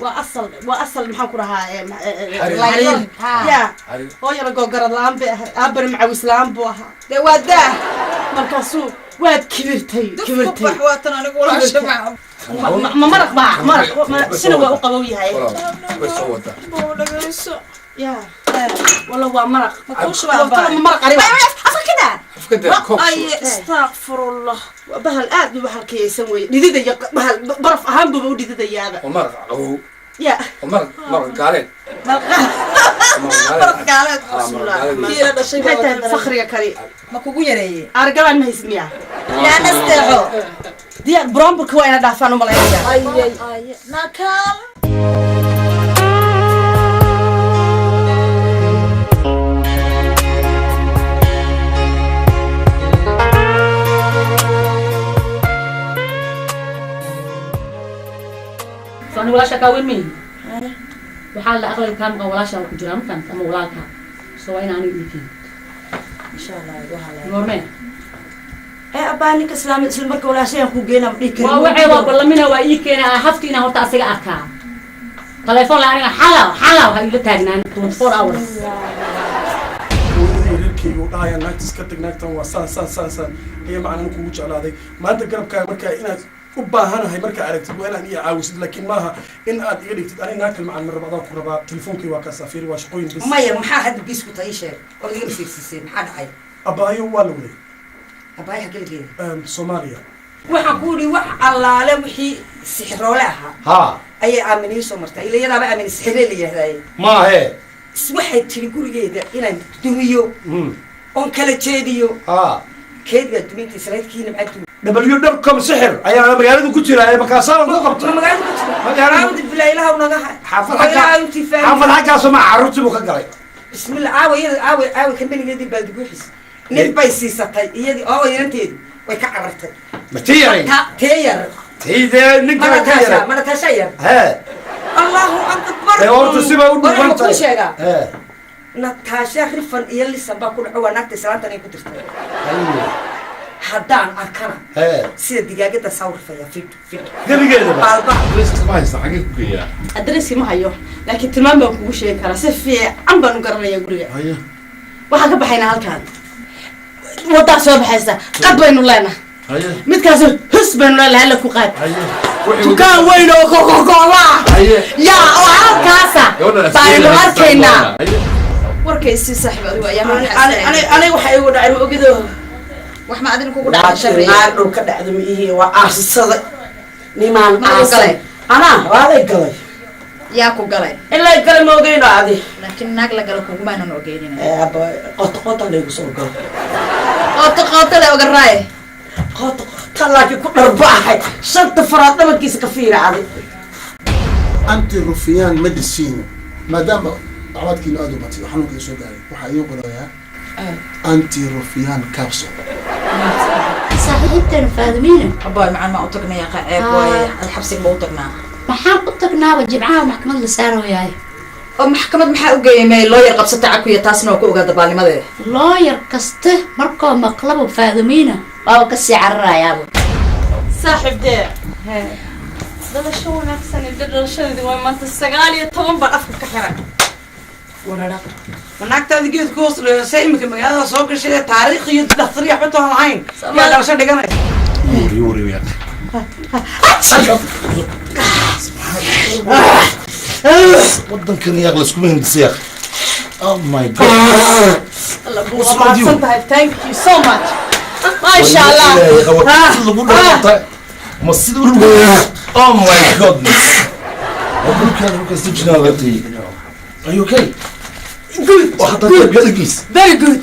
Waa asal, waa asal. Maxaan ku dhahaa? Xariir. Xariir. Ha. Ya. Xariir. Hooyana googarad la-aan bay ahay, aabana macawis la-aan buu ahaa. Dee waa daah. Markaasuu waad kibirtay. Duf ku Kibirtay. bax, waatan anigu walaasha maca. Ma maraq baa maraq sina waa u qabow yahay. Walaal, way soo wadaa. Buu dhagayso. Ya, walla waa maraq. Ma kuu shubaa? Waqtala ma maraq ariba. Afka kada. Afka daa, koob Ay, shuba. astaqfirullah. Waa bahal aad u bahalkiyaysan weye, dhididaya bahal baraf ahaan buuba u dhididayaaba. Waa maraq qabow. Ya. Waa maraq, maraq gaaleed. Maraq gaaleed. Ah, maraq gaaleed. Kii la dhashay. Maxay tahay fakriga kali? Ma kugu yareeyey? Argalaan ma haysid miya? Yaa nasteexo. Diyaar bromburka waa ina dhaafaan u malaynaya. Ayay nakaal. So ani walaasha kaa weyn mayihi. Waxaa la aqliga kaa maqan walaashaa ku jiraa, ma fahamta, ama walaalkaa. So waa in aniga ii keento. Insha Allah igu halay. Goormee? Ee abbaa, ninka islaami isla marka walaashayaan ku geynaa, ma dhihi karin. Waa waxay waa ballamina, waa ii keena hafti inaan horta asaga arkaa. Telefoon la aniga xalaw xalaw ha iila taagnaan 24 hours. Hooyadii, reerkayga u dhahayaan naagta iska tag, naagtan waa saan saan saan saan ayaa macnaan kugu jeclaaday. Maanta garabkaaga markaa inaad u baahanahay markaa aragtid, waa inaad ii caawisid, laakiin maaha in aad iga dhigtid aniga naag kale. Macaan ma rabo, adaan ku rabaa. Telefoonkay waa kaa saafiri, waa shaqooyin bis. Maya, maxaa hadda biis ku tahay? Ii sheeg oo iga masiirsiisay, maxaa dhacay? Abaayo waa la waday. Abaayo xagee la geeyay? Soomaaliya. Waxaan ku idhi, wax allaale wixii sixiroole ahaa ayay aaminii soo martay, ila iyadaaba aamin sixire la yidhahdaaye. Maahe. Waxay tiri gurigeeda inaan dumiyo oon kala jeediyo. Keed baa duminta islaydkiina, maxaa dumi? W.com sixir ayaa magaaladu ku jira ee markaasaa lagu qabtay. Ma magaalada ku jira? Magaalada. Caawda bilaa ilaha naga hay. Xaafad Ilaahay xaggaa intii fahmi. Xaafad xaggaaso ma carruurtii buu ka galay. Bismillah, caawa iyada, caawa, caawa kambanigeedii baaldiguuxis nin bay siisatay iyadii oo inanteedu way ka carartay. Ma tii yaray? Tee yar. Tii dee nin kale ka Manataasha. yaray. Manataasha yar. Hee. Allahu akbar. Dee horta sibay u War waxaan dhugan kuu tahay. sheegaa. Hee. Nataasha rifan iyo lisan baa ku dhaco, waa naagta islaantan ay ku dirtay. Haye. Haddaan arkana Hee. sida digaagada saa u rifaya, fid fid. Gebigeedaba. Baalba. Ma haysta, xagee ku geeyaa? Adreski ma hayo, laakiin tilmaam baan kugu sheegi karaa. Si fiican baan u garanaya guriga. Haye. Waxaan ka baxaynaa halkaan, waddaa soo baxaysa, qad baynu leenahay. Haye. Midkaas hus baynu leenahay, alla ku qaad. Haye. Dukaan weyn oo Coca-Cola. Haye. Ya, oo halkaasa Gabadhan baynu arkaynaa. Haye. Warkaysi saaxiib, adigu ayaa Aniga waxa igu dhacay ma ogido. Wax ma adina kugu dhacay sharri? Naar dhow ka dhacda ma ihi, waa aarsaday nimaan. Ma lagu galay? Anaa waa lay galay. Yaa ku galay? Ilaa galay ma ogeyno adi. Laakiin naag la galo kugumaanan ogeynin. Ee abba, qoto qota laygu soo galo. Qoto qoto le oga raaye. Qoto qota, laakiin ku dharbaaxay shanta faraad dhabankiisa ka fiira adi. Anti rufiyaan medicine, maadaama dacwaadkiina aada u batay oo xanuunka soo gaaray, waxaa idiin qorayaa anti rufiyaan capsule. Saaxiibteena Faadimiina. Abbaay macaan, maa u tagnay? Yaqa ceeb waaye, ad xabsiga ma u tagnaa? Maxaan u tagnaaba, jimcaha maxkamad la saarayaay. Oo maxkamad maxaa u geeyay? May looyar qabsata cakuya, taasna waa ku ogaa dabaalnimadeeda. Looyar kaste markoo maqlaba Faadimiina waaba kasii cararayaaba. Saaxiib, dee dhalasho wanaagsan indho. Dhalashadeedi waa maanta, 19 baan afka ka xiray. Ma naagtaadi geedka hoos dheersay iminka magaalada soo gashay ee taariikh iyo dhakhtar iyo waxba toon lahayn yaa dhalasho dhiganaysa? Yuri yuri ya. Wadankan yaaq laskuma hindisay yaaq. Oh my God. Waa mahadsan tahay, thank you so much, maasha Allah. Lagu dhawata ma sida u lagu. Oh my goodness. Dhulkaan dhulkaas dujinaa laga tagay. Are you okay? Good. Waxaad gadagiis. Very good.